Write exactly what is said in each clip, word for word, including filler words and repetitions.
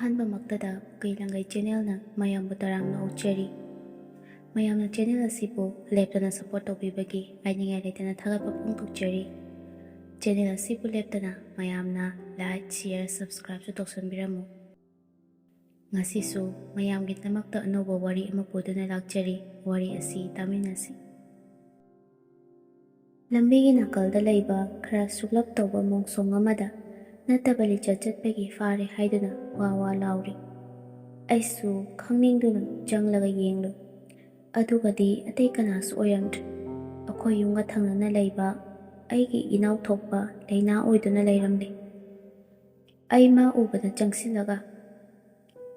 ꯑꯍꯥꯟꯕꯃꯛꯇꯗ ꯀꯩ ꯂꯪꯒꯩ ꯆꯦꯅꯦꯜꯅ ꯃꯌꯥꯝꯕꯨ ꯇꯔꯥꯝꯅ ꯑꯣꯛꯆꯔꯤ꯫ ꯃꯌꯥꯝꯅ ꯆꯦꯅꯦꯜ ꯑꯁꯤꯕꯨ ꯂꯦꯞꯇꯅ ꯁꯄꯣꯔꯠ ꯇꯧꯕꯤꯕꯒꯤ ꯍꯥꯏꯅꯤꯡꯉꯥꯏ ꯂꯩꯇꯅ ꯊꯥꯒꯠꯄ ꯐꯣꯡꯗꯣꯛꯆꯔꯤ꯫ ꯆꯦꯅꯦꯜ ꯑꯁꯤꯕꯨ ꯂꯦꯞꯇꯅ ꯃꯌꯥꯝꯅ ꯂꯥꯏꯛ, ꯁꯤꯌꯔ, ꯁꯕꯁꯀ꯭ꯔꯥꯏꯕꯁꯨ ꯇꯧꯁꯟꯕꯤꯔꯝꯃꯨ꯫ ꯉꯁꯤꯁꯨ ꯃꯌꯥꯝꯒꯤꯗꯃꯛꯇ ꯑꯅꯧꯕ ꯋꯥꯔꯤ ꯑꯃ ꯄꯨꯗꯨꯅ ꯂꯥꯛꯆꯔꯤ꯫ ꯋꯥꯔꯤ ꯑꯁꯤ ꯇꯥꯃꯤꯟꯅꯁꯤ꯫ ꯂꯝꯕꯤꯒꯤ ꯅꯥꯀꯜꯗ ꯂꯩꯕ ꯈꯔ ꯁꯨꯛꯂꯞ ꯇꯧꯕ ꯃꯣꯡꯁꯣꯡ ꯑꯃꯗ ꯅꯠꯇꯕ ꯂꯤꯆꯠ ꯆꯠꯄꯒꯤ ꯐꯥꯔꯦ ꯍꯥꯏꯗꯨꯅ ꯋꯥ ꯋꯥ ꯂꯥꯎꯔꯤ꯫ ꯑꯩꯁꯨ ꯈꯪꯅꯤꯡꯗꯨꯅ ꯆꯪꯂꯒ ꯌꯦꯡꯂꯨꯏ꯫ ꯑꯗꯨꯒꯗꯤ ꯑꯇꯩ ꯀꯅꯥꯁꯨ ꯑꯣꯏꯔꯝꯗ꯭ꯔꯦ꯫ ꯑꯩꯈꯣꯏ ꯌꯨꯝꯒ ꯊꯪꯅꯅ ꯂꯩꯕ ꯑꯩꯒꯤ ꯏꯅꯥꯎ ꯊꯣꯛꯄ ꯂꯩꯅꯥ ꯑꯣꯏꯗꯨꯅ ꯂꯩꯔꯝꯂꯦ꯫ ꯑꯩ ꯃꯥ ꯎꯕꯗ ꯆꯪꯁꯤꯜꯂꯒ,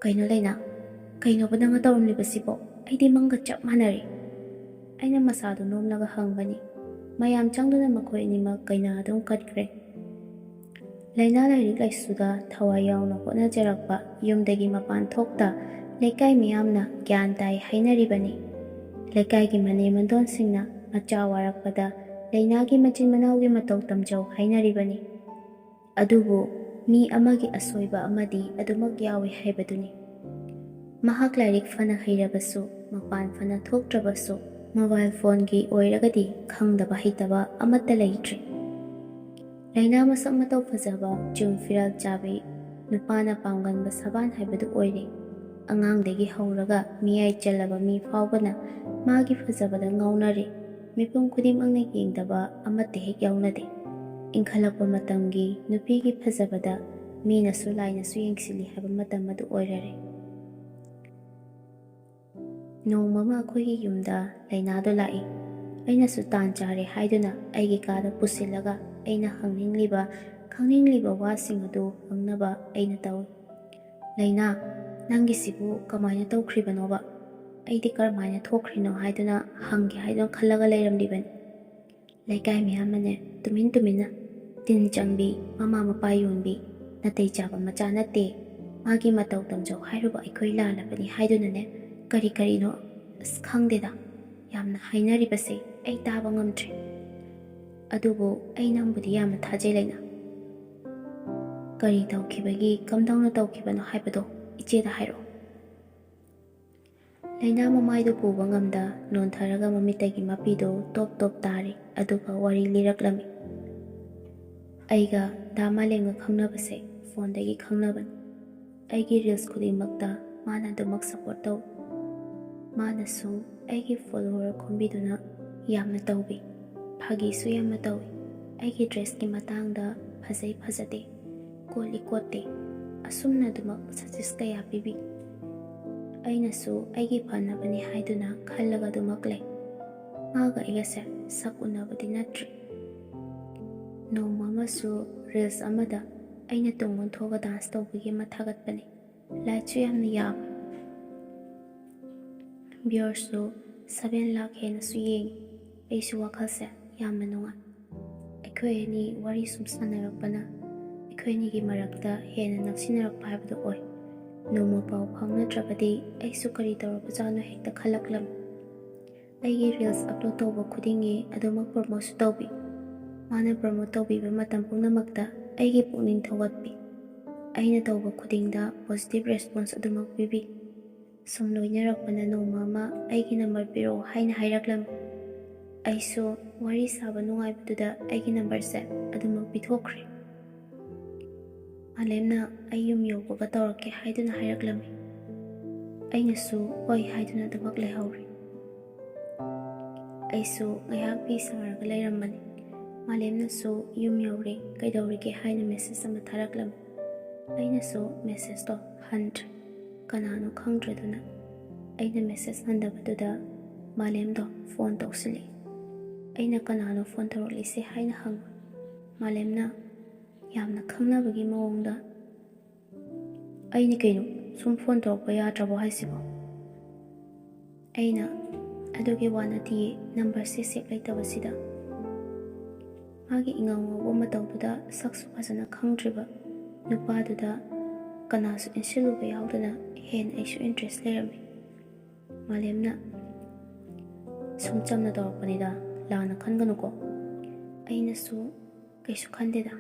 "ꯀꯩꯅꯣ ꯂꯩꯅꯥ? ꯀꯩꯅꯣꯕ ꯅꯪꯅ ꯇꯧꯔꯝꯂꯤꯕꯁꯤꯕꯣ? ꯑꯩꯗꯤ ꯃꯪꯒ ꯆꯞ ꯃꯥꯟꯅꯔꯦ?" ꯑꯩꯅ ꯃꯁꯥꯗꯨ ꯅꯣꯝꯂꯒ ꯍꯪꯕꯅꯤ꯫ ꯃꯌꯥꯝ ꯆꯪꯗꯨꯅ ꯃꯈꯣꯏ ꯑꯅꯤꯃꯛ ꯀꯩꯅꯥ ꯑꯗꯨꯝ ꯀꯠꯈ꯭ꯔꯦ꯫ ꯂꯩꯅꯥ ꯂꯥꯏꯔꯤꯛ ꯂꯥꯏꯁꯨꯗ ꯊꯋꯥꯏ ꯌꯥꯎꯅ ꯍꯣꯠꯅꯖꯔꯛꯄ, ꯌꯨꯝꯗꯒꯤ ꯃꯄꯥꯟ ꯊꯣꯛꯇ ꯂꯩꯀꯥꯏ ꯃꯤꯌꯥꯝꯅ ꯒ꯭ꯌꯥꯟ ꯇꯥꯏ ꯍꯥꯏꯅꯔꯤꯕꯅꯤ꯫ ꯂꯩꯀꯥꯏꯒꯤ ꯃꯅꯦꯝ ꯃꯗꯣꯟꯁꯤꯡꯅ ꯃꯆꯥ ꯋꯥꯔꯛꯄꯗ ꯂꯩꯅꯥꯒꯤ ꯃꯆꯤꯟ ꯃꯅꯥꯎꯒꯤ ꯃꯇꯧ ꯇꯝꯖꯧ ꯍꯥꯏꯅꯔꯤꯕꯅꯤ꯫ ꯑꯗꯨꯕꯨ ꯃꯤ ꯑꯃꯒꯤ ꯑꯁꯣꯏꯕ ꯑꯃꯗꯤ ꯑꯗꯨꯃꯛ ꯌꯥꯎꯏ ꯍꯥꯏꯕꯗꯨꯅꯤ꯫ ꯃꯍꯥꯛ ꯂꯥꯏꯔꯤꯛ ꯐꯅ ꯍꯩꯔꯕꯁꯨ, ꯃꯄꯥꯟ ꯐꯅ ꯊꯣꯛꯇ꯭ꯔꯕꯁꯨ, ꯃꯣꯕꯥꯏꯜ ꯐꯣꯟꯒꯤ ꯑꯣꯏꯔꯒꯗꯤ ꯈꯪꯗꯕ ꯍꯩꯇꯕ ꯑꯃꯠꯇ ꯂꯩꯇ꯭ꯔꯦ꯫ ꯂꯩꯅꯥ ꯃꯁꯛ ꯃꯇꯧ ꯐꯖꯕ, ꯆꯨꯡ ꯐꯤꯔꯥꯜ ꯆꯥꯕꯤ, ꯅꯨꯄꯥꯅ ꯄꯥꯝꯒꯟꯕ ꯁꯕꯥꯟ ꯍꯥꯏꯕꯗꯨ ꯑꯣꯏꯔꯦ꯫ ꯑꯉꯥꯡꯗꯒꯤ ꯍꯧꯔꯒ ꯃꯤꯌꯥꯏ ꯆꯜꯂꯕ ꯃꯤ ꯐꯥꯎꯕꯅ ꯃꯥꯒꯤ ꯐꯖꯕꯗ ꯉꯥꯎꯅꯔꯦ꯫ ꯃꯤꯄꯨꯝ ꯈꯨꯗꯤꯡꯃꯛꯅ ꯌꯦꯡꯗꯕ ꯑꯃꯠꯇ ꯍꯦꯛ ꯌꯥꯎꯅꯗꯦ꯫ ꯏꯟꯈꯠꯂꯛꯄ ꯃꯇꯝꯒꯤ ꯅꯨꯄꯤꯒꯤ ꯐꯖꯕꯗ ꯃꯤꯅꯁꯨ ꯂꯥꯏꯅꯁꯨ ꯌꯦꯡꯁꯤꯜꯂꯤ ꯍꯥꯏꯕ ꯃꯇꯝ ꯑꯗꯨ ꯑꯣꯏꯔꯔꯦ꯫ ꯅꯣꯡꯃ ꯑꯃ ꯑꯩꯈꯣꯏꯒꯤ ꯌꯨꯝꯗ ꯂꯩꯅꯥꯗꯣ ꯂꯥꯛꯏ꯫ ꯑꯩꯅꯁꯨ ꯇꯥꯟ ꯆꯥꯔꯦ ꯍꯥꯏꯗꯨꯅ ꯑꯩꯒꯤ ꯀꯥꯗ ꯄꯨꯁꯤꯜꯂꯒ ꯑꯩꯅ ꯍꯪꯅꯤꯡꯂꯤꯕ, ꯈꯪꯅꯤꯡꯂꯤꯕ ꯋꯥꯁꯤꯡ ꯑꯗꯨ ꯍꯪꯅꯕ ꯑꯩꯅ ꯇꯧꯏ꯫ "ꯂꯩꯅꯥ, ꯅꯪꯒꯤꯁꯤꯕꯨ ꯀꯃꯥꯏꯅ ꯇꯧꯈ꯭ꯔꯤꯕꯅꯣꯕ? ꯑꯩꯗꯤ ꯀꯔꯝꯍꯥꯏꯅ ꯊꯣꯛꯈ꯭ꯔꯤꯅꯣ ꯍꯥꯏꯗꯨꯅ ꯍꯪꯒꯦ ꯍꯥꯏꯗꯨꯅ ꯈꯜꯂꯒ ꯂꯩꯔꯝꯂꯤꯕꯅꯤ꯫ ꯂꯩꯀꯥꯏ ꯃꯤꯌꯥꯝꯅꯅꯦ ꯇꯨꯃꯤꯟ ꯇꯨꯃꯤꯟꯅ ꯇꯤꯟ ꯆꯪꯕꯤ, ꯃꯃꯥ ꯃꯄꯥ ꯌꯣꯟꯕꯤ, ꯅꯥꯇꯩ ꯆꯥꯕ ꯃꯆꯥ ꯅꯠꯇꯦ, ꯃꯥꯒꯤ ꯃꯇꯧ ꯇꯝꯖꯧ ꯍꯥꯏꯔꯨꯕ ꯑꯩꯈꯣꯏ ꯂꯥꯜꯂꯕꯅꯤ" ꯍꯥꯏꯗꯨꯅꯅꯦ ꯀꯔꯤ ꯀꯔꯤꯅꯣ, ꯑꯁ, ꯈꯪꯗꯦꯗ, ꯌꯥꯝꯅ ꯍꯥꯏꯅꯔꯤꯕꯁꯦ ꯑꯩ ꯇꯥꯕ ꯉꯝꯗ꯭ꯔꯦ꯫ ꯑꯗꯨꯕꯨ ꯑꯩ ꯅꯪꯕꯨꯗꯤ ꯌꯥꯝꯅ ꯊꯥꯖꯩ, ꯂꯩꯅꯥ꯫ ꯀꯔꯤ ꯇꯧꯈꯤꯕꯒꯤ, ꯀꯝꯗꯧꯅ ꯇꯧꯈꯤꯕꯅꯣ ꯍꯥꯏꯕꯗꯣ ꯏꯆꯦꯗ ꯍꯥꯏꯔꯛꯑꯣ꯫ ꯂꯩꯅꯥ ꯃꯃꯥꯏꯗꯨ ꯄꯨꯕ ꯉꯝꯗ ꯅꯣꯟꯊꯔꯒ ꯃꯃꯤꯠꯇꯒꯤ ꯃꯄꯤꯗꯨ ꯇꯣꯞ ꯇꯣꯞ ꯇꯥꯔꯤ, ꯑꯗꯨꯒ ꯋꯥꯔꯤ ꯂꯤꯔꯛꯂꯝꯃꯤ꯫ ꯑꯩꯒ ꯗꯥ ꯃꯥꯂꯦꯝꯒ ꯈꯪꯅꯕꯁꯦ ꯐꯣꯟꯗꯒꯤ ꯈꯪꯅꯕꯅꯤ꯫ ꯑꯩꯒꯤ ꯔꯤꯜꯁ ꯈꯨꯗꯤꯡꯃꯛꯇ ꯃꯥꯅ ꯑꯗꯨꯃꯛ ꯁꯞꯄꯣꯔꯠ ꯇꯧꯏ꯫ ꯃꯥꯅꯁꯨ ꯑꯩꯒꯤ ꯐꯣꯂꯣꯋꯔ ꯈꯣꯝꯕꯤꯗꯨꯅ ꯌꯥꯝꯅ ꯇꯧꯕꯤ꯫ ꯐꯥꯒꯤꯁꯨ ꯌꯥꯝꯅ ꯇꯧꯏ꯫ ꯑꯩꯒꯤ ꯗ꯭ꯔꯦꯁꯀꯤ ꯃꯇꯥꯡꯗ ꯐꯖꯩ ꯐꯖꯗꯦ, ꯀꯣꯠꯂꯤ ꯀꯣꯠꯇꯦ, ꯑꯁꯨꯝꯅ ꯑꯗꯨꯃꯛ ꯁꯖꯦꯁ ꯀꯌꯥ ꯄꯤꯕꯤ꯫ ꯑꯩꯅꯁꯨ ꯑꯩꯒꯤ ꯐꯅꯕꯅꯤ ꯍꯥꯏꯗꯨꯅ ꯈꯜꯂꯒ ꯑꯗꯨꯃꯛ ꯂꯩ꯫ ꯃꯥꯒ ꯑꯩꯒꯁꯦ ꯁꯛ ꯎꯅꯕꯗꯤ ꯅꯠꯇ꯭ꯔꯤ꯫ ꯅꯣꯡꯃ ꯑꯃꯁꯨ ꯔꯤꯜꯁ ꯑꯃꯗ ꯑꯩꯅ ꯇꯨꯡ ꯑꯣꯟꯊꯣꯛꯑꯒ ꯗꯥꯟꯁ ꯇꯧꯕꯒꯤ ꯑꯃ ꯊꯥꯒꯠꯄꯅꯤ꯫ ꯂꯥꯏꯛꯁꯨ ꯌꯥꯝꯅ ꯌꯥꯝꯃꯤ꯫ ꯚ꯭ꯌꯨꯋꯔꯁꯨ ꯁꯚꯦꯟ ꯂꯥꯈ ꯍꯦꯟꯅꯁꯨ ꯌꯦꯡꯉꯤ꯫ ꯑꯩꯁꯨ ꯋꯥꯈꯜꯁꯦ ꯌꯥꯝꯅ ꯅꯨꯡꯉꯥꯏ꯫ ꯑꯩꯈꯣꯏ ꯑꯅꯤ ꯋꯥꯔꯤ ꯁꯨꯝ ꯁꯥꯟꯅꯔꯛꯄꯅ ꯑꯩꯈꯣꯏ ꯑꯅꯤꯒꯤ ꯃꯔꯛꯇ ꯍꯦꯟꯅ ꯅꯛꯁꯤꯟꯅꯔꯛꯄ ꯍꯥꯏꯕꯗꯨ ꯑꯣꯏ꯫ ꯅꯣꯡꯃ ꯄꯥꯎ ꯐꯥꯎꯅꯗ꯭ꯔꯕꯗꯤ ꯑꯩꯁꯨ ꯀꯔꯤ ꯇꯧꯔꯕꯖꯥꯠꯅꯣ ꯍꯦꯛꯇ ꯈꯜꯂꯛꯂꯝꯃꯤ꯫ ꯑꯩꯒꯤ ꯔꯤꯜꯁ ꯑꯞꯂꯣꯗ ꯇꯧꯕ ꯈꯨꯗꯤꯡꯒꯤ ꯑꯗꯨꯃꯛ ꯄ꯭ꯔꯣꯃꯣꯠꯁꯨ ꯇꯧꯕꯤ꯫ ꯃꯥꯅ ꯄ꯭ꯔꯣꯃꯣꯠ ꯇꯧꯕꯤꯕ ꯃꯇꯝ ꯄꯨꯝꯅꯃꯛꯇ ꯑꯩꯒꯤ ꯄꯨꯛꯅꯤꯡ ꯊꯧꯒꯠꯄꯤ꯫ ꯑꯩꯅ ꯇꯧꯕ ꯈꯨꯗꯤꯡꯗ ꯄꯣꯖꯤꯇꯤꯚ ꯔꯦꯁꯄꯣꯟꯁ ꯑꯗꯨꯃꯛ ꯄꯤꯕꯤ꯫ ꯁꯨꯝ ꯂꯣꯏꯅꯔꯛꯄꯅ ꯅꯣꯡꯃ ꯑꯃ ꯑꯩꯒꯤ ꯅꯝꯕꯔ ꯄꯤꯔꯛꯑꯣ ꯍꯥꯏꯅ ꯍꯥꯏꯔꯛꯂꯝꯃꯤ꯫ ꯑꯩꯁꯨ ꯋꯥꯔꯤ ꯁꯥꯕ ꯅꯨꯡꯉꯥꯏꯕꯗꯨꯗ ꯑꯩꯒꯤ ꯅꯝꯕꯔꯁꯦ ꯑꯗꯨꯃꯛ ꯄꯤꯊꯣꯛꯈ꯭ꯔꯦ꯫ ꯃꯥꯂꯦꯝꯅ ꯑꯩ ꯌꯨꯝ ꯌꯧꯕꯒ ꯇꯧꯔꯛꯀꯦ ꯍꯥꯏꯗꯨꯅ ꯍꯥꯏꯔꯛꯂꯝꯃꯤ꯫ ꯑꯩꯅꯁꯨ ꯍꯣꯏ ꯍꯥꯏꯗꯨꯅ ꯑꯗꯨꯃꯛ ꯂꯩꯍꯧꯔꯦ꯫ ꯑꯩꯁꯨ ꯉꯥꯏꯍꯥꯛ ꯐꯤ ꯁꯥꯔꯒ ꯂꯩꯔꯝꯕꯅꯤ꯫ ꯃꯥꯂꯦꯝꯅꯁꯨ ꯌꯨꯝ ꯌꯧꯔꯦ, ꯀꯩꯗꯧꯔꯤꯒꯦ ꯍꯥꯏꯅ ꯃꯦꯁꯦꯖ ꯑꯃ ꯊꯥꯔꯛꯂꯝꯃꯤ꯫ ꯑꯩꯅꯁꯨ ꯃꯦꯁꯦꯖꯇꯣ ꯍꯟꯗ꯭ꯔꯦ꯫ ꯀꯅꯥꯅꯣ ꯈꯪꯗ꯭ꯔꯗꯨꯅ ꯑꯩꯅ ꯃꯦꯁꯦꯖ ꯍꯟꯗꯕꯗꯨꯗ ꯃꯥꯂꯦꯝꯗꯣ ꯐꯣꯟ ꯇꯧꯁꯤꯜꯂꯛꯏ꯫ ꯑꯩꯅ ꯀꯅꯥꯅꯣ ꯐꯣꯟ ꯇꯧꯔꯛꯂꯤꯁꯦ ꯍꯥꯏꯅ ꯍꯪꯕ꯫ ꯃꯥꯂꯦꯝꯅ ꯌꯥꯝꯅ ꯈꯪꯅꯕꯒꯤ ꯃꯑꯣꯡꯗ, "ꯑꯩꯅ ꯀꯩꯅꯣ, ꯁꯨꯝ ꯐꯣꯟ ꯇꯧꯔꯛꯄ ꯌꯥꯗ꯭ꯔꯕꯣ ꯍꯥꯏꯁꯤꯕꯣ?" ꯑꯩꯅ, "ꯑꯗꯨꯒꯤ ꯋꯥ ꯅꯠꯇꯤꯌꯦ, ꯅꯝꯕꯔꯁꯦ ꯁꯦꯞ ꯂꯩꯇꯕꯁꯤꯗ"꯫ ꯃꯥꯒꯤ ꯏꯉꯥꯎ ꯉꯥꯎꯕ ꯃꯇꯧꯗꯨꯗ ꯁꯛꯁꯨ ꯐꯖꯅ ꯈꯪꯗ꯭ꯔꯤꯕ ꯅꯨꯄꯥꯗꯨꯗ ꯀꯅꯥꯁꯨ ꯏꯟꯁꯤꯜꯂꯨꯕ ꯌꯥꯎꯗꯅ ꯍꯦꯟꯅ ꯑꯩꯁꯨ ꯏꯟꯇꯔꯦꯁ ꯂꯩꯔꯝꯃꯤ꯫ ꯃꯥꯂꯦꯝꯅ, "ꯁꯨꯝ ꯆꯝꯅ ꯇꯧꯔꯛꯄꯅꯤꯗ, ꯂꯥꯟꯅ ꯈꯟꯒꯅꯨꯀꯣ"꯫ ꯑꯩꯅꯁꯨ, "ꯀꯩꯁꯨ ꯈꯟꯗꯦꯗ"꯫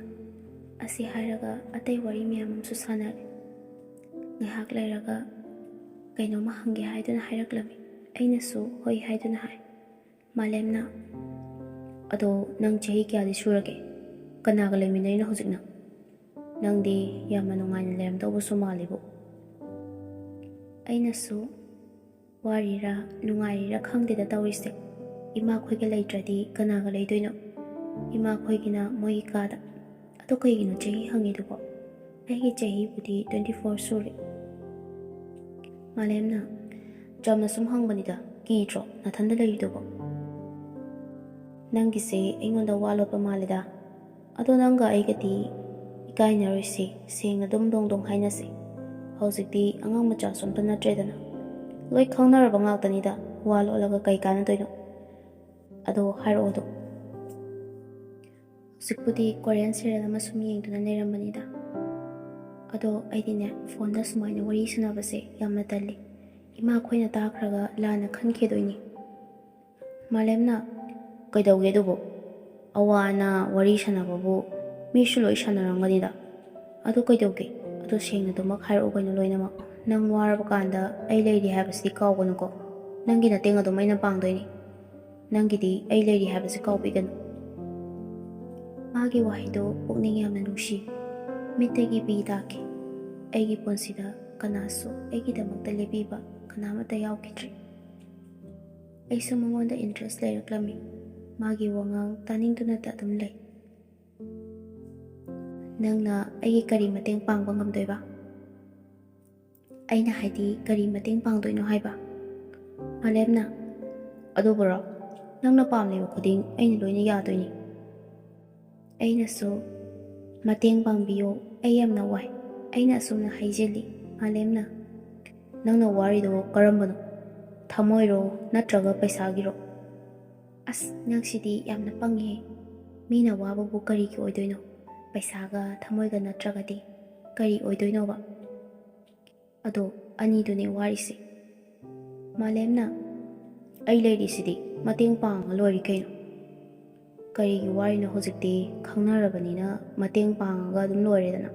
ꯑꯁꯤ ꯍꯥꯏꯔꯒ ꯑꯇꯩ ꯋꯥꯔꯤ ꯃꯌꯥꯝ ꯑꯃꯁꯨ ꯁꯥꯟꯅꯔꯦ꯫ ꯉꯥꯏꯍꯥꯛ ꯂꯩꯔꯒ ꯀꯩꯅꯣꯝꯃ ꯍꯪꯒꯦ ꯍꯥꯏꯗꯨꯅ ꯍꯥꯏꯔꯛꯂꯝꯃꯤ꯫ ꯑꯩꯅꯁꯨ ꯍꯣꯏ ꯍꯥꯏꯗꯨꯅ ꯍꯥꯏ꯫ ꯃꯥꯂꯦꯝꯅ, "ꯑꯗꯣ ꯅꯪ ꯆꯍꯤ ꯀꯌꯥꯗꯤ ꯁꯨꯔꯒꯦ? ꯀꯅꯥꯒ ꯂꯩꯃꯤꯟꯅꯔꯤꯅꯣ ꯍꯧꯖꯤꯛꯅ? ꯅꯪꯗꯤ ꯌꯥꯝꯅ ꯅꯨꯡꯉꯥꯏꯅ ꯂꯩꯔꯝꯗꯧꯕꯁꯨ ꯃꯥꯜꯂꯤꯕꯨ?" ꯑꯩꯅꯁꯨ, "ꯋꯥꯔꯤꯔꯥ ꯅꯨꯡꯉꯥꯏꯔꯤꯔꯥ ꯈꯪꯗꯦꯗ ꯇꯧꯔꯤꯁꯦ꯫ ꯏꯃꯥꯈꯣꯏꯒ ꯂꯩꯇ꯭ꯔꯗꯤ ꯀꯅꯥꯒ ꯂꯩꯗꯣꯏꯅꯣ? ꯏꯃꯥꯈꯣꯏꯒꯤꯅ ꯃꯣꯏꯒꯤ ꯀꯥꯗ꯫ ꯑꯗꯣ ꯀꯩꯒꯤꯅꯣ ꯆꯍꯤ ꯍꯪꯉꯤꯗꯨꯕꯣ? ꯑꯩꯒꯤ ꯆꯍꯤꯕꯨꯗꯤ twenty four ꯁꯨꯔꯦ꯫" ꯃꯥꯂꯦꯝꯅ, "ꯆꯝꯅ ꯁꯨꯝ ꯍꯪꯕꯅꯤꯗ, ꯀꯤꯗ꯭ꯔꯣ ꯅꯊꯟꯗ ꯂꯩꯔꯤꯗꯨꯕꯣ?" "ꯅꯪꯒꯤꯁꯦ ꯑꯩꯉꯣꯟꯗ ꯋꯥ ꯂꯣꯠꯄ ꯃꯥꯜꯂꯦꯗ꯫ ꯑꯗꯣ ꯅꯪꯒ ꯑꯩꯒꯗꯤ ꯏꯀꯥꯏꯅꯔꯣꯏꯁꯦ, ꯁꯦꯡꯅ ꯑꯗꯨꯝ ꯗꯣꯡ ꯗꯣꯡ ꯍꯥꯏꯅꯁꯦ꯫ ꯍꯧꯖꯤꯛꯇꯤ ꯑꯉꯥꯡ ꯃꯆꯥꯁꯨ ꯑꯝꯇ ꯅꯠꯇ꯭ꯔꯦꯗꯅ꯫ ꯂꯣꯏ ꯈꯪꯅꯔꯕ ꯉꯥꯛꯇꯅꯤꯗ, ꯋꯥ ꯂꯣꯠꯂꯒ ꯀꯩ ꯀꯥꯟꯅꯗꯣꯏꯅꯣ? ꯑꯗꯣ ꯍꯥꯏꯔꯛꯑꯣ ꯑꯗꯨꯝ꯫" ꯍꯧꯖꯤꯛꯄꯨꯗꯤ Korean serial ꯑꯃ ꯁꯨꯝ ꯌꯦꯡꯗꯨꯅ ꯂꯩꯔꯝꯕꯅꯤꯗ꯫ ꯑꯗꯣ ꯑꯩꯗꯤꯅꯦ, ꯐꯣꯟꯗ ꯁꯨꯃꯥꯏꯅ ꯋꯥꯔꯤ ꯁꯥꯟꯅꯕꯁꯦ ꯌꯥꯝꯅ ꯇꯜꯂꯤ꯫ ꯏꯃꯥꯈꯣꯏꯅ ꯇꯥꯈ꯭ꯔꯒ ꯂꯥꯟꯅ ꯈꯟꯈꯤꯗꯣꯏꯅꯤ꯫ ꯃꯥꯂꯦꯝꯅ, "ꯀꯩꯗꯧꯒꯦ ꯑꯗꯨꯕꯨ? ꯑꯋꯥ ꯑꯅꯥ ꯋꯥꯔꯤ ꯁꯥꯟꯅꯕꯕꯨ ꯃꯤꯁꯨ ꯂꯣꯏ ꯁꯥꯟꯅꯔꯝꯒꯅꯤꯗ꯫ ꯑꯗꯨ ꯀꯩꯗꯧꯒꯦ? ꯑꯗꯨ ꯁꯦꯡꯅ ꯑꯗꯨꯃꯛ ꯍꯥꯏꯔꯛꯎ ꯀꯩꯅꯣ ꯂꯣꯏꯅꯃꯛ꯫ ꯅꯪ ꯋꯥꯔꯕ ꯀꯥꯟꯗ ꯑꯩ ꯂꯩꯔꯤ ꯍꯥꯏꯕꯁꯤꯗꯤ ꯀꯥꯎꯒꯅꯨꯀꯣ꯫ ꯅꯪꯒꯤ ꯃꯇꯦꯡ ꯑꯗꯨꯝ ꯑꯩꯅ ꯄꯥꯡꯗꯣꯏꯅꯤ꯫ ꯅꯪꯒꯤꯗꯤ ꯑꯩ ꯂꯩꯔꯤ ꯍꯥꯏꯕꯁꯤ ꯀꯥꯎꯕꯤꯒꯅꯨ꯫" ꯃꯥꯒꯤ ꯋꯥꯍꯩꯗꯣ ꯄꯨꯛꯅꯤꯡ ꯌꯥꯝꯅ ꯅꯨꯡꯁꯤ꯫ ꯃꯤꯠꯇꯒꯤ ꯄꯤ ꯇꯥꯈꯤ꯫ ꯑꯩꯒꯤ ꯄꯨꯟꯁꯤꯗ ꯀꯅꯥꯁꯨ ꯑꯩꯒꯤꯗꯃꯛꯇ ꯂꯦꯞꯄꯤꯕ ꯀꯅꯥꯃꯠꯇ ꯌꯥꯎꯈꯤꯗ꯭ꯔꯤ꯫ ꯑꯩꯁꯨ ꯃꯉꯣꯟꯗ interest ꯂꯩꯔꯛꯂꯝꯃꯤ꯫ ꯃꯥꯒꯤ ꯋꯥꯉꯥꯡ ꯇꯥꯅꯤꯡꯗꯨꯅꯇ ꯑꯗꯨꯝ ꯂꯩ꯫ "ꯅꯪꯅ ꯑꯩꯒꯤ ꯀꯔꯤ ꯃꯇꯦꯡ ꯄꯥꯡꯕ ꯉꯝꯗꯣꯏꯕ?" "ꯑꯩꯅ ꯍꯥꯏꯗꯤ ꯀꯔꯤ ꯃꯇꯦꯡ ꯄꯥꯡꯗꯣꯏꯅꯣ ꯍꯥꯏꯕ꯫" ꯃꯥꯂꯦꯝꯅ, "ꯑꯗꯨꯕꯨꯔꯣ? ꯅꯪꯅ ꯄꯥꯝꯂꯤꯕ ꯈꯨꯗꯤꯡ ꯑꯩꯅ ꯂꯣꯏꯅ ꯌꯥꯗꯣꯏꯅꯤ꯫" ꯑꯩꯅꯁꯨ, "ꯃꯇꯦꯡ ꯄꯥꯡꯕꯤꯌꯣ, ꯑꯩ ꯌꯥꯝꯅ ꯋꯥꯏ꯫" ꯑꯩꯅ ꯑꯁꯨꯝꯅ ꯍꯥꯏꯖꯤꯜꯂꯤ꯫ ꯃꯥꯂꯦꯝꯅ, "ꯅꯪꯅ ꯋꯥꯔꯤꯗꯣ ꯀꯔꯝꯕꯅꯣ? ꯊꯃꯣꯏꯔꯣ ꯅꯠꯇ꯭ꯔꯒ ꯄꯩꯁꯥꯒꯤꯔꯣ?" ꯑꯁ, ꯅꯪꯁꯤꯗꯤ ꯌꯥꯝꯅ ꯄꯪꯉꯤꯍꯦ꯫ ꯃꯤꯅ ꯋꯥꯕꯕꯨ ꯀꯔꯤꯒꯤ ꯑꯣꯏꯗꯣꯏꯅꯣ? ꯄꯩꯁꯥꯒ ꯊꯃꯣꯏꯒ ꯅꯠꯇ꯭ꯔꯒꯗꯤ ꯀꯔꯤ ꯑꯣꯏꯗꯣꯏꯅꯣꯕ? ꯑꯗꯣ ꯑꯅꯤꯗꯨꯅꯦ ꯋꯥꯔꯤꯁꯦ꯫ ꯃꯥꯂꯦꯝꯅ, "ꯑꯩ ꯂꯩꯔꯤꯁꯤꯗꯤ, ꯃꯇꯦꯡ ꯄꯥꯡꯉ ꯂꯣꯏꯔꯦ ꯀꯩꯅꯣ꯫" "ꯀꯔꯤꯒꯤ ꯋꯥꯔꯤꯅꯣ? ꯍꯧꯖꯤꯛꯇꯤ ꯈꯪꯅꯔꯕꯅꯤꯅ ꯃꯇꯦꯡ ꯄꯥꯡꯉꯒ ꯑꯗꯨꯝ ꯂꯣꯏꯔꯦꯗꯅ꯫"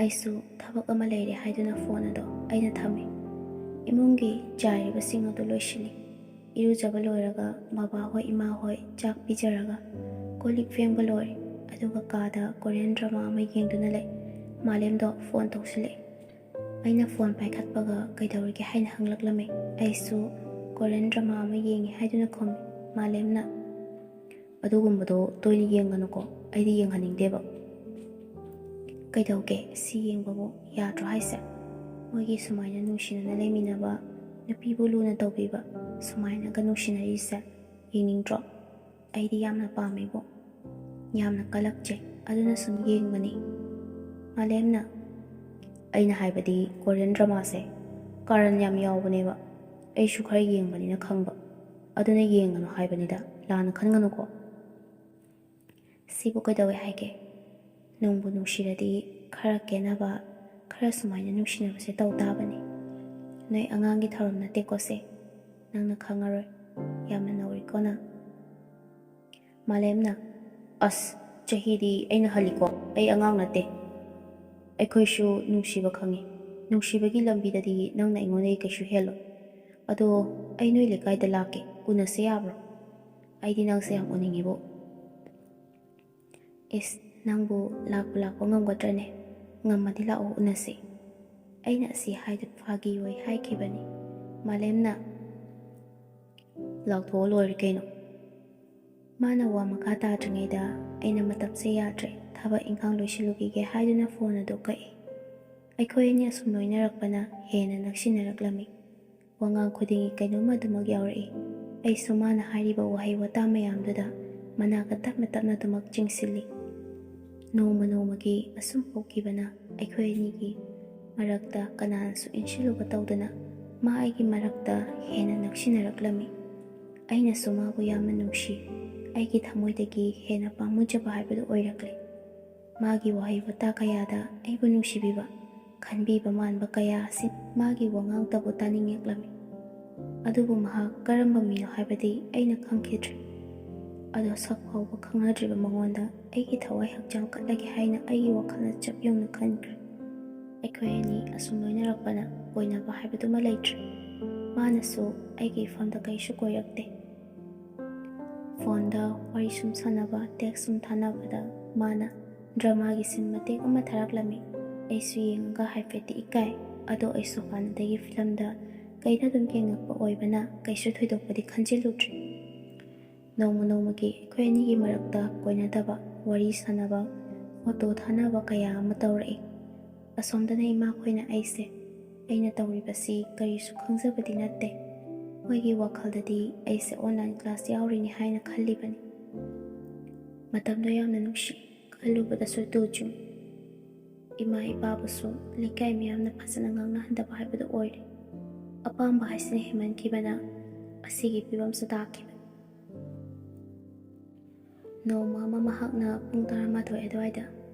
ꯑꯩꯁꯨ ꯊꯕꯛ ꯑꯃ ꯂꯩꯔꯦ ꯍꯥꯏꯗꯨꯅ ꯐꯣꯟ ꯑꯗꯣ ꯑꯩꯅ ꯊꯝꯃꯤ꯫ ꯏꯃꯨꯡꯒꯤ ꯆꯥꯏꯔꯤꯕꯁꯤꯡ ꯑꯗꯨ ꯂꯣꯏꯁꯤꯜꯂꯤ꯫ ꯏꯔꯨꯖꯕ ꯂꯣꯏꯔꯒ ꯕꯕꯥꯍꯣꯏ ꯏꯃꯥꯍꯣꯏ ꯆꯥꯛ ꯄꯤꯖꯔꯒ ꯀꯣꯜ ꯂꯤꯛ ꯐꯦꯡꯕ ꯂꯣꯏꯔꯦ꯫ ꯑꯗꯨꯒ ꯀꯥꯗ ꯀꯣꯔꯤꯌꯟ ꯗ꯭ꯔꯃꯥ ꯑꯃ ꯌꯦꯡꯗꯨꯅ ꯂꯩ꯫ ꯃꯥꯂꯦꯝꯗꯣ ꯐꯣꯟ ꯇꯧꯁꯤꯜꯂꯛꯑꯦ꯫ ꯑꯩꯅ ꯐꯣꯟ ꯄꯥꯏꯈꯠꯄꯒ "ꯀꯩꯗꯧꯔꯤꯒꯦ?" ꯍꯥꯏꯅ ꯍꯪꯂꯛꯂꯝꯃꯤ꯫ ꯑꯩꯁꯨ "ꯀꯣꯔꯤꯌꯟ ꯗ꯭ꯔꯃꯥ ꯑꯃ ꯌꯦꯡꯉꯤ" ꯍꯥꯏꯗꯨꯅ ꯈꯨꯝꯃꯤ꯫ ꯃꯥꯂꯦꯝꯅ, "ꯑꯗꯨꯒꯨꯝꯕꯗꯣ ꯇꯣꯏꯅ ꯌꯦꯡꯒꯅꯨꯀꯣ, ꯑꯩꯗꯤ ꯌꯦꯡꯍꯟꯅꯤꯡꯗꯦꯕ꯫" "ꯀꯩꯗꯧꯒꯦ? ꯁꯤ ꯌꯦꯡꯕꯕꯨ ꯌꯥꯗ꯭ꯔꯣ ꯍꯥꯏꯁꯦ? ꯃꯣꯏꯒꯤ ꯁꯨꯃꯥꯏꯅ ꯅꯨꯡꯁꯤꯅꯅ ꯂꯩꯃꯤꯟꯅꯕ, ꯅꯨꯄꯤꯕꯨ ꯂꯨꯅ ꯇꯧꯕꯤꯕ, ꯁꯨꯃꯥꯏꯅꯒ ꯅꯨꯡꯁꯤꯅꯔꯤꯁꯦ ꯌꯦꯡꯅꯤꯡꯗ꯭ꯔꯣ? ꯑꯩꯗꯤ ꯌꯥꯝꯅ ꯄꯥꯝꯃꯤꯕꯣ꯫" "ꯌꯥꯝꯅ ꯀꯜꯂꯛꯆꯩ, ꯑꯗꯨꯅ ꯁꯨꯝ ꯌꯦꯡꯕꯅꯤ꯫" ꯃꯥꯂꯦꯝꯅ, "ꯑꯩꯅ ꯍꯥꯏꯕꯗꯤ ꯀꯣꯔꯤꯌꯟ ꯗ꯭ꯔꯃꯥꯁꯦ ꯀꯥꯔꯟ ꯌꯥꯝ ꯌꯥꯎꯕꯅꯦꯕ꯫ ꯑꯩꯁꯨ ꯈꯔ ꯌꯦꯡꯕꯅꯤꯅ ꯈꯪꯕ꯫ ꯑꯗꯨꯅ ꯌꯦꯡꯒꯅꯨ ꯍꯥꯏꯕꯅꯤꯗ, ꯂꯥꯟꯅ ꯈꯟꯒꯅꯨꯀꯣ꯫" "ꯁꯤꯕꯨ ꯀꯩꯗꯧꯋꯦ ꯍꯥꯏꯒꯦ? ꯅꯨꯡꯕꯨ ꯅꯨꯡꯁꯤꯔꯗꯤ ꯈꯔ ꯀꯦꯅꯕ, ꯈꯔ ꯁꯨꯃꯥꯏꯅ ꯅꯨꯡꯁꯤꯅꯕꯁꯦ ꯇꯧ ꯇꯥꯕꯅꯤ꯫ ꯅꯣꯏ ꯑꯉꯥꯡꯒꯤ ꯊꯧꯔꯝ ꯅꯠꯇꯦꯀꯣ ꯁꯦ꯫ ꯅꯪꯅ ꯈꯪꯉꯔꯣꯏ꯫ ꯌꯥꯝꯅ ꯅꯧꯔꯤꯀꯣ ꯅꯪ꯫" ꯃꯥꯂꯦꯝꯅ, "ꯑꯁ, ꯆꯍꯤꯗꯤ ꯑꯩꯅ ꯍꯜꯂꯤꯀꯣ, ꯑꯩ ꯑꯉꯥꯡ ꯅꯠꯇꯦ꯫ ꯑꯩꯈꯣꯏꯁꯨ ꯅꯨꯡꯁꯤꯕ ꯈꯪꯉꯤ꯫ ꯅꯨꯡꯁꯤꯕꯒꯤ ꯂꯝꯕꯤꯗꯗꯤ ꯅꯪꯅ ꯑꯩꯉꯣꯟꯗꯒꯤ ꯀꯩꯁꯨ ꯍꯦꯜꯂꯣꯏ꯫ ꯑꯗꯣ ꯑꯩ ꯅꯣꯏ ꯂꯩꯀꯥꯏꯗ ꯂꯥꯛꯀꯦ, ꯎꯅꯁꯦ ꯌꯥꯕ꯭ꯔꯣ? ꯑꯩꯗꯤ ꯅꯪꯁꯦ ꯌꯥꯝ ꯎꯅꯤꯡꯉꯤꯕꯣ꯫" "ꯏꯁ, ꯅꯪꯕꯨ ꯂꯥꯛꯄꯨ ꯂꯥꯛꯄ ꯉꯝꯒꯗ꯭ꯔꯅꯦ? ꯉꯝꯃꯗꯤ ꯂꯥꯛꯑꯣ, ꯎꯅꯁꯤ꯫" ꯑꯩꯅ ꯑꯁꯤ ꯍꯥꯏꯗꯨ ꯐꯥꯒꯤ ꯑꯣꯏ ꯍꯥꯏꯈꯤꯕꯅꯤ꯫ ꯃꯥꯂꯦꯝꯅ, "ꯂꯥꯎꯊꯣꯛꯑ ꯂꯣꯏꯔꯦ ꯀꯩꯅꯣ꯫" ꯃꯥꯅ ꯋꯥ ꯃꯈꯥ ꯇꯥꯗ꯭ꯔꯤꯉꯩꯗ ꯑꯩꯅ ꯃꯇꯝꯁꯦ ꯌꯥꯗ꯭ꯔꯦ, ꯊꯕꯛ ꯏꯪꯈꯥꯡ ꯂꯣꯏꯁꯤꯜꯂꯨꯈꯤꯒꯦ ꯍꯥꯏꯗꯨꯅ ꯐꯣꯟ ꯑꯗꯨ ꯀꯛꯏ꯫ ꯑꯩꯈꯣꯏ ꯑꯅꯤ ꯑꯁꯨꯝ ꯂꯣꯏꯅꯔꯛꯄꯅ ꯍꯦꯟꯅ ꯅꯛꯁꯤꯟꯅꯔꯛꯂꯝꯃꯤ꯫ ꯋꯥꯉꯥꯡ ꯈꯨꯗꯤꯡꯒꯤ ꯀꯩꯅꯣꯝꯃ ꯑꯗꯨꯃꯛ ꯌꯥꯎꯔꯛꯏ꯫ ꯑꯩꯁꯨ ꯃꯥꯅ ꯍꯥꯏꯔꯤꯕ ꯋꯥꯍꯩ ꯋꯥꯇꯥ ꯃꯌꯥꯝꯗꯨꯗ ꯃꯅꯥꯒ ꯇꯞꯅ ꯇꯞꯅ ꯑꯗꯨꯃꯛ ꯆꯤꯡꯁꯤꯜꯂꯤ꯫ ꯅꯣꯡꯃ ꯅꯣꯡꯃꯒꯤ ꯑꯁꯨꯝ ꯍꯧꯈꯤꯕꯅ ꯑꯩꯈꯣꯏ ꯑꯅꯤꯒꯤ ꯃꯔꯛꯇ ꯀꯅꯥꯅꯁꯨ ꯏꯟꯁꯤꯜꯂꯨꯕ ꯇꯧꯗꯅ ꯃꯥ ꯑꯩꯒꯤ ꯃꯔꯛꯇ ꯍꯦꯟꯅ ꯅꯛꯁꯤꯟꯅꯔꯛꯂꯝꯃꯤ꯫ ꯑꯩꯅꯁꯨ ꯃꯥꯕꯨ ꯌꯥꯝꯅ ꯅꯨꯡꯁꯤ, ꯑꯩꯒꯤ ꯊꯃꯣꯏꯗꯒꯤ ꯍꯦꯟꯅ ꯄꯥꯝꯃꯨꯖꯕ ꯍꯥꯏꯕꯗꯨ ꯑꯣꯏꯔꯛꯂꯦ꯫ ꯃꯥꯒꯤ ꯋꯥꯍꯩ ꯋꯥꯇꯥ ꯀꯌꯥꯗ ꯑꯩꯕꯨ ꯅꯨꯡꯁꯤꯕꯤꯕ, ꯈꯟꯕꯤꯕ ꯃꯥꯟꯕ ꯀꯌꯥ ꯑꯁꯤ ꯃꯥꯒꯤ ꯋꯥꯉꯥꯡꯇꯕꯨ ꯇꯥꯅꯤꯡꯉꯛꯂꯝꯃꯤ꯫ ꯑꯗꯨꯕꯨ ꯃꯍꯥꯛ ꯀꯔꯝꯕ ꯃꯤꯅꯣ ꯍꯥꯏꯕꯗꯤ ꯑꯩꯅ ꯈꯪꯈꯤꯗ꯭ꯔꯦ꯫ ꯑꯗꯣ ꯁꯛ ꯐꯥꯎꯕ ꯈꯪꯅꯗ꯭ꯔꯤꯕ ꯃꯉꯣꯟꯗ ꯑꯩꯒꯤ ꯊꯋꯥꯏ ꯍꯛꯆꯥꯡ ꯀꯠꯂꯒꯦ ꯍꯥꯏꯅ ꯑꯩꯒꯤ ꯋꯥꯈꯜꯅ ꯆꯞ ꯌꯨꯡꯅ ꯈꯟꯈ꯭ꯔꯦ꯫ ꯑꯩꯈꯣꯏ ꯑꯅꯤ ꯑꯁꯨꯝ ꯂꯣꯏꯅꯔꯛꯄꯅ ꯀꯣꯏꯅꯕ ꯍꯥꯏꯕꯗꯨꯃ ꯂꯩꯇ꯭ꯔꯦ꯫ ꯃꯥꯅꯁꯨ ꯑꯩꯒꯤ ꯏꯐꯝꯗ ꯀꯩꯁꯨ ꯀꯣꯏꯔꯛꯇꯦ꯫ ꯐꯣꯟꯗ ꯋꯥꯔꯤ ꯁꯨꯝ ꯁꯥꯟꯅꯕ, ꯇꯦꯛꯁ ꯁꯨꯝ ꯊꯥꯅꯕꯗ ꯃꯥꯅ ꯗ꯭ꯔꯃꯥꯒꯤ ꯁꯤꯟ ꯃꯇꯦꯛ ꯑꯃ ꯊꯥꯔꯛꯂꯝꯃꯤ꯫ ꯑꯩꯁꯨ ꯌꯦꯡꯉꯒ ꯍꯥꯏꯐꯦꯠꯇꯤ ꯏꯀꯥꯏ꯫ ꯑꯗꯣ ꯑꯩꯁꯨ ꯍꯥꯟꯅꯗꯒꯤ ꯐꯤꯂꯝꯗ ꯀꯩꯗ ꯑꯗꯨꯝ ꯌꯦꯡꯉꯛꯄ ꯑꯣꯏꯕꯅ ꯀꯩꯁꯨ ꯊꯣꯏꯗꯣꯛꯄꯗꯤ ꯈꯟꯖꯤꯜꯂꯨꯗ꯭ꯔꯦ꯫ ꯅꯣꯡꯃ ꯅꯣꯡꯃꯒꯤ ꯑꯩꯈꯣꯏ ꯑꯅꯤꯒꯤ ꯃꯔꯛꯇ ꯀꯣꯏꯅꯗꯕ, ꯋꯥꯔꯤ ꯁꯥꯟꯅꯕ, ꯐꯣꯇꯣ ꯊꯥꯅꯕ ꯀꯌꯥ ꯑꯃ ꯇꯧꯔꯛꯏ꯫ ꯑꯁꯣꯝꯗꯅ ꯏꯃꯥꯈꯣꯏꯅ ꯑꯩꯁꯦ ꯑꯩꯅ ꯇꯧꯔꯤꯕꯁꯤ ꯀꯔꯤꯁꯨ ꯈꯪꯖꯕꯗꯤ ꯅꯠꯇꯦ꯫ ꯃꯣꯏꯒꯤ ꯋꯥꯈꯜꯗꯗꯤ ꯑꯩꯁꯦ ꯑꯣꯟꯂꯥꯏꯟ ꯀ꯭ꯂꯥꯁ ꯌꯥꯎꯔꯤꯅꯤ ꯍꯥꯏꯅ ꯈꯜꯂꯤꯕꯅꯤ꯫ ꯃꯇꯝꯗꯣ ꯌꯥꯝꯅ ꯅꯨꯡꯁꯤ, ꯈꯜꯂꯨꯕꯗꯁꯨ ꯇꯨ ꯆꯨꯡ꯫ ꯏꯃꯥ ꯏꯄꯥꯕꯨꯁꯨ ꯂꯩꯀꯥꯏ ꯃꯤꯌꯥꯝꯅ ꯐꯖꯅ ꯉꯥꯡꯅꯍꯟꯗꯕ ꯍꯥꯏꯕꯗꯨ ꯑꯣꯏꯔꯦ꯫ ꯑꯄꯥꯝꯕ ꯍꯥꯏꯁꯤꯅ ꯍꯦꯟꯃꯟꯈꯤꯕꯅ ꯑꯁꯤꯒꯤ ꯐꯤꯕꯝꯁꯨ ꯇꯥꯈꯤꯕꯅꯤ꯫ ꯅꯣꯡꯃ ꯑꯃ ꯃꯍꯥꯛꯅ ꯄꯨꯡ ꯇꯔꯥꯃꯥꯊꯣꯏ ꯑꯗꯨꯋꯥꯏꯗ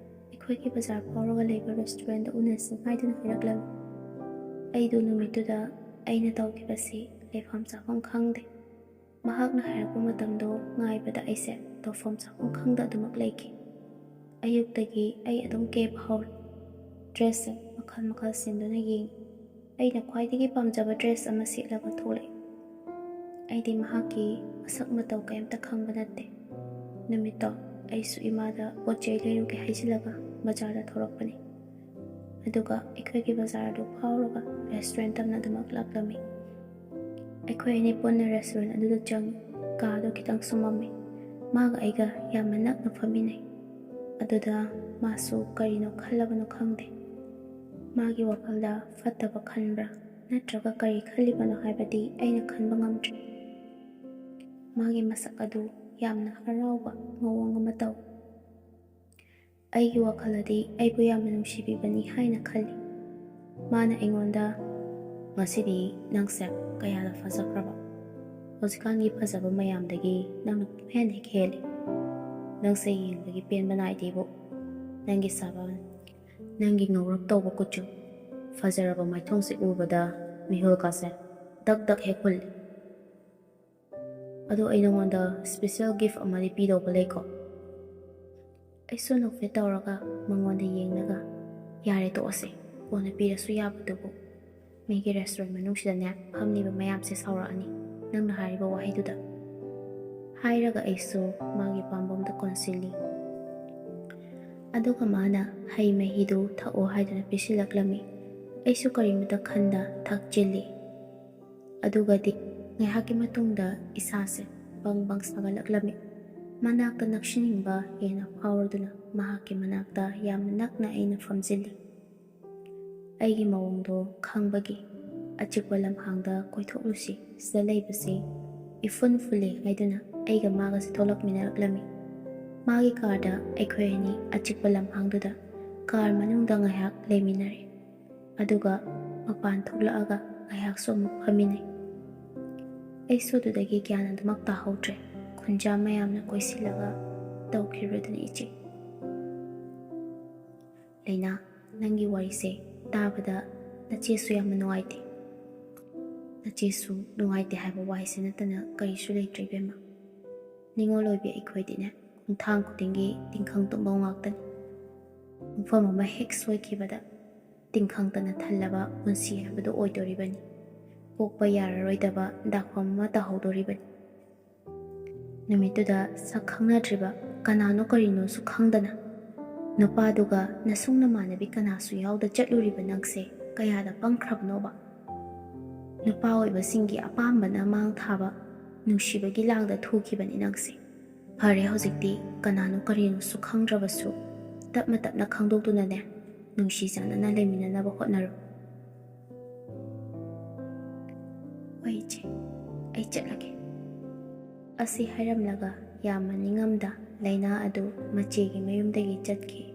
ꯑꯩꯈꯣꯏꯒꯤ ꯕꯖꯥꯔ ꯐꯥꯎꯔꯒ ꯂꯩꯕ ꯔꯦꯁꯇꯨꯔꯦꯟꯗ ꯎꯅꯁꯤ ꯍꯥꯏꯗꯨꯅ ꯍꯥꯏꯔꯛꯂꯝꯃꯤ꯫ ꯑꯩꯗꯨ ꯅꯨꯃꯤꯠꯇꯨꯗ ꯑꯩꯅ ꯇꯧꯈꯤꯕꯁꯤ ꯂꯩꯐꯝ ꯆꯥꯐꯝ ꯈꯪꯗꯦ꯫ ꯃꯍꯥꯛꯅ ꯍꯥꯏꯔꯛꯄ ꯃꯇꯝꯗꯣ ꯉꯥꯏꯕꯗ ꯑꯩꯁꯦ ꯇꯧꯐꯝ ꯆꯥꯐꯝ ꯈꯪꯗ ꯑꯗꯨꯃꯛ ꯂꯩꯈꯤ꯫ ꯑꯌꯨꯛꯇꯒꯤ ꯑꯩ ꯑꯗꯨꯝ ꯀꯦꯕ ꯍꯧꯔꯦ꯫ ꯗ꯭ꯔꯦꯁꯁꯤꯡ ꯃꯈꯜ ꯃꯈꯜ ꯁꯤꯟꯗꯨꯅ ꯌꯦꯡꯉꯤ꯫ ꯑꯩꯅ ꯈ꯭ꯋꯥꯏꯗꯒꯤ ꯄꯥꯝꯖꯕ ꯗ꯭ꯔꯦꯁ ꯑꯃ ꯁꯦꯠꯂꯒ ꯊꯣꯛꯂꯛꯏ꯫ ꯑꯩꯗꯤ ꯃꯍꯥꯛꯀꯤ ꯃꯁꯛ ꯃꯇꯧ ꯀꯔꯤꯝꯇ ꯈꯪꯕ ꯅꯠꯇꯦ꯫ ꯅꯨꯃꯤꯠꯇꯣ ꯑꯩꯁꯨ ꯏꯃꯥꯗ ꯄꯣꯠ ꯆꯩ ꯂꯩꯔꯨꯒꯦ ꯍꯥꯏꯖꯤꯜꯂꯒ ꯕꯖꯥꯔꯗ ꯊꯣꯛꯂꯛꯄꯅꯤ꯫ ꯑꯗꯨꯒ ꯑꯩꯈꯣꯏꯒꯤ ꯕꯖꯥꯔ ꯑꯗꯨ ꯐꯥꯎꯔꯒ ꯔꯦꯁꯇꯨꯔꯦꯟꯠ ꯇꯝꯅ ꯑꯗꯨꯃꯛ ꯂꯥꯛꯂꯝꯃꯤ꯫ ꯑꯩꯈꯣꯏ ꯑꯅꯤ ꯄꯨꯟꯅ ꯔꯦꯁꯇꯨꯔꯦꯟꯠ ꯑꯗꯨꯗ ꯆꯪꯉꯤ꯫ ꯀꯥꯗꯣ ꯈꯤꯇꯪꯁꯨ ꯃꯝꯃꯤ꯫ ꯃꯥꯒ ꯑꯩꯒ ꯌꯥꯝꯅ ꯅꯛꯅ ꯐꯝꯃꯤꯟꯅꯩ꯫ ꯑꯗꯨꯗ ꯃꯥꯁꯨ ꯀꯔꯤꯅꯣ ꯈꯜꯂꯕꯅꯣ ꯈꯪꯗꯦ꯫ ꯃꯥꯒꯤ ꯋꯥꯈꯜꯗ ꯐꯠꯇꯕ ꯈꯟꯕ꯭ꯔꯥ ꯅꯠꯇ꯭ꯔꯒ ꯀꯔꯤ ꯈꯜꯂꯤꯕꯅꯣ ꯍꯥꯏꯕꯗꯤ ꯑꯩꯅ ꯈꯟꯕ ꯉꯝꯗ꯭ꯔꯦ꯫ ꯃꯥꯒꯤ ꯃꯁꯛ ꯑꯗꯨ ꯌꯥꯝꯅ ꯍꯔꯥꯎꯕ ꯃꯑꯣꯡ ꯑꯃ ꯇꯧꯏ꯫ ꯑꯩꯒꯤ ꯋꯥꯈꯜꯗꯗꯤ ꯑꯩꯕꯨ ꯌꯥꯝꯅ ꯅꯨꯡꯁꯤꯕꯤꯕꯅꯤ ꯍꯥꯏꯅ ꯈꯜꯂꯤ꯫ ꯃꯥꯅ ꯑꯩꯉꯣꯟꯗ, "ꯉꯁꯤꯗꯤ ꯅꯪꯁꯦ ꯀꯌꯥꯗ ꯐꯖꯈ꯭ꯔꯕ? ꯍꯧꯖꯤꯛꯀꯥꯟꯒꯤ ꯐꯖꯕ ꯃꯌꯥꯝꯗꯒꯤ ꯅꯪꯅ ꯄꯨꯡꯍꯦꯟ ꯍꯦꯛ ꯍꯦꯜꯂꯤ꯫ ꯅꯪꯁꯦ ꯌꯦꯡꯕꯒꯤ ꯄꯦꯟꯕ ꯅꯥꯏꯗꯦꯕꯨ꯫ ꯅꯪꯒꯤ ꯁꯥꯕꯟ, ꯅꯪꯒꯤ ꯉꯧꯔꯞ ꯇꯧꯕ ꯀꯨꯆꯨ, ꯐꯖꯔꯕ ꯃꯥꯏꯊꯣꯡꯁꯦ ꯎꯕꯗ ꯃꯤꯍꯨꯜꯒꯁꯦ ꯗꯛ ꯗꯛ ꯍꯦꯛ ꯍꯨꯜꯂꯤ"꯫ "ꯑꯗꯣ ꯑꯩ ꯅꯉꯣꯟꯗ special gift ꯑꯃꯗꯤ ꯄꯤꯗꯧꯕ ꯂꯩꯀꯣ?" ꯑꯩꯁꯨ ꯅꯣꯛꯐꯦꯠ ꯇꯧꯔꯒ ꯃꯉꯣꯟꯗ ꯌꯦꯡꯂꯒ, "ꯌꯥꯔꯦ, ꯇꯣꯛꯑꯁꯦ, ꯀꯣꯟꯅ ꯄꯤꯔꯁꯨ ꯌꯥꯕꯗꯨꯕꯨ꯫ ꯃꯤꯒꯤ restaurant ꯃꯅꯨꯡꯁꯤꯗꯅꯦ ꯐꯝꯂꯤꯕ ꯃꯌꯥꯝꯁꯦ ꯁꯥꯎꯔꯛꯑꯅꯤ ꯅꯪꯅ ꯍꯥꯏꯔꯤꯕ ꯋꯥꯍꯩꯗꯨꯗ," ꯍꯥꯏꯔꯒ ꯑꯩꯁꯨ ꯃꯥꯒꯤ ꯄꯥꯝꯕꯣꯝꯗ ꯀꯣꯟꯁꯤꯜꯂꯤ꯫ ꯑꯗꯨꯒ ꯃꯥꯅ ꯍꯩ ꯃꯍꯤꯗꯨ ꯊꯛꯑꯣ ꯍꯥꯏꯗꯨꯅ ꯄꯤꯁꯤꯜꯂꯛꯂꯝꯃꯤ꯫ ꯑꯩꯁꯨ ꯀꯔꯤꯃꯇ ꯈꯟꯗ ꯊꯛꯆꯤꯜꯂꯤ꯫ ꯑꯗꯨꯒꯗꯤ ꯉꯥꯏꯍꯥꯛꯀꯤ ꯃꯇꯨꯡꯗ ꯏꯁꯥꯁꯦ ꯕꯪ ꯕꯪ ꯁꯥꯒꯠꯂꯛꯂꯝꯃꯤ꯫ ꯃꯅꯥꯛꯇ ꯅꯛꯁꯤꯟꯅꯤꯡꯕ ꯍꯦꯟꯅ ꯐꯥꯎꯔꯗꯨꯅ ꯃꯍꯥꯛꯀꯤ ꯃꯅꯥꯛꯇ ꯌꯥꯝꯅ ꯅꯛꯅ ꯑꯩꯅ ꯐꯝꯖꯤꯜꯂꯤ꯫ ꯑꯩꯒꯤ ꯃꯑꯣꯡꯗꯣ ꯈꯪꯕꯒꯤ, "ꯑꯆꯤꯛꯄ ꯂꯝꯍꯥꯡꯗ ꯀꯣꯏꯊꯣꯛꯂꯨꯁꯤ, ꯁꯤꯗ ꯂꯩꯕꯁꯤ ꯏꯐꯨꯟ ꯐꯨꯜꯂꯤ" ꯍꯥꯏꯗꯨꯅ ꯑꯩꯒ ꯃꯥꯒꯁꯦ ꯊꯣꯛꯂꯛꯃꯤꯟꯅꯔꯛꯂꯝꯃꯤ꯫ ꯃꯥꯒꯤ ꯀꯥꯔꯗ ꯑꯩꯈꯣꯏ ꯑꯅꯤ ꯑꯆꯤꯛꯄ ꯂꯝꯍꯥꯡꯗꯨꯗ ꯀꯥꯔ ꯃꯅꯨꯡꯗ ꯉꯥꯏꯍꯥꯛ ꯂꯩꯃꯤꯟꯅꯔꯦ꯫ ꯑꯗꯨꯒ ꯃꯄꯥꯟ ꯊꯣꯛꯂꯛꯑꯒ ꯉꯥꯏꯍꯥꯛꯁꯨ ꯑꯃꯨꯛ ꯐꯝꯃꯤꯟꯅꯩ꯫ ꯑꯩꯁꯨ ꯑꯗꯨꯗꯒꯤ ꯒ꯭ꯌꯥꯟ ꯑꯗꯨꯃꯛ ꯇꯥꯍꯧꯗ꯭ꯔꯦ꯫ ꯈꯨꯟꯖꯥ ꯃꯌꯥꯝꯅ ꯀꯣꯏꯁꯤꯜꯂꯒ ꯇꯧꯈꯤꯕꯗꯨꯅ ꯏꯆꯦ꯫ "ꯂꯩꯅꯥ, ꯅꯪꯒꯤ ꯋꯥꯔꯤꯁꯦ ꯇꯥꯕꯗ ꯅꯆꯦꯁꯨ ꯌꯥꯝꯅ ꯅꯨꯡꯉꯥꯏꯇꯦ꯫ ꯅꯆꯦꯁꯨ ꯅꯨꯡꯉꯥꯏꯇꯦ ꯍꯥꯏꯕ ꯋꯥꯍꯩꯁꯦ ꯅꯠꯇꯅ ꯀꯔꯤꯁꯨ ꯂꯩꯇ꯭ꯔꯦ ꯏꯕꯦꯝꯃ꯫ ꯅꯤꯉꯣꯜ ꯑꯣꯏꯕꯤ ꯑꯩꯈꯣꯏꯗꯤꯅꯦ ꯈꯣꯡꯊꯥꯡ ꯈꯨꯗꯤꯡꯒꯤ ꯇꯤꯡꯈꯪ ꯇꯨꯝꯕ ꯉꯥꯛꯇꯅꯤ꯫ ꯃꯐꯝ ꯑꯃ ꯍꯦꯛ ꯁꯣꯏꯈꯤꯕꯗ ꯇꯤꯡꯈꯪꯇꯅ ꯊꯜꯂꯕ ꯄꯨꯟꯁꯤ ꯍꯥꯏꯕꯗꯨ ꯑꯣꯏꯗꯣꯔꯤꯕꯅꯤ꯫ ꯀꯣꯛꯄ ꯌꯥꯔꯔꯣꯏꯗꯕ ꯗꯥꯛꯐꯝ ꯑꯃ ꯇꯥꯍꯧꯗꯣꯔꯤꯕꯅꯤ꯫ ꯅꯨꯃꯤꯠꯇꯨꯗ ꯁꯛ ꯈꯪꯅꯗ꯭ꯔꯤꯕ ꯀꯅꯥꯅꯣ ꯀꯔꯤꯅꯣꯁꯨ ꯈꯪꯗꯅ ꯅꯨꯄꯥꯗꯨꯒ ꯅꯁꯨꯡ ꯅꯃꯥꯟꯅꯕꯤ ꯀꯅꯥꯁꯨ ꯌꯥꯎꯗ ꯆꯠꯂꯨꯔꯤꯕ ꯅꯪꯁꯦ ꯀꯌꯥꯗ ꯄꯪꯈ꯭ꯔꯕꯅꯣꯕ? ꯅꯨꯄꯥ ꯑꯣꯏꯕꯁꯤꯡꯒꯤ ꯑꯄꯥꯝꯕꯅ ꯃꯥꯡ ꯊꯥꯕ ꯅꯨꯡꯁꯤꯕꯒꯤ ꯂꯥꯡꯗ ꯊꯨꯈꯤꯕꯅꯤ ꯅꯪꯁꯦ꯫ ꯐꯔꯦ, ꯍꯧꯖꯤꯛꯇꯤ ꯀꯅꯥꯅꯣ ꯀꯔꯤꯅꯣꯁꯨ ꯈꯪꯗ꯭ꯔꯕꯁꯨ ꯇꯞꯅ ꯇꯞꯅ ꯈꯪꯗꯣꯛꯇꯨꯅꯅꯦ ꯅꯨꯡꯁꯤ ꯆꯥꯟꯅꯅ ꯂꯩꯃꯤꯟꯅꯅꯕ ꯍꯣꯠꯅꯔꯣ꯫" "ꯍꯣꯏ ꯏꯆꯦ, ꯑꯩ ꯆꯠꯂꯒꯦ꯫" ꯑꯁꯤ ꯍꯥꯏꯔꯝꯂꯒ ꯌꯥꯝꯅ ꯅꯤꯡꯉꯝꯗ ꯂꯩꯅꯥ ꯑꯗꯨ ꯃꯆꯦꯒꯤ ꯃꯌꯨꯝꯗꯒꯤ ꯆꯠꯈꯤ꯫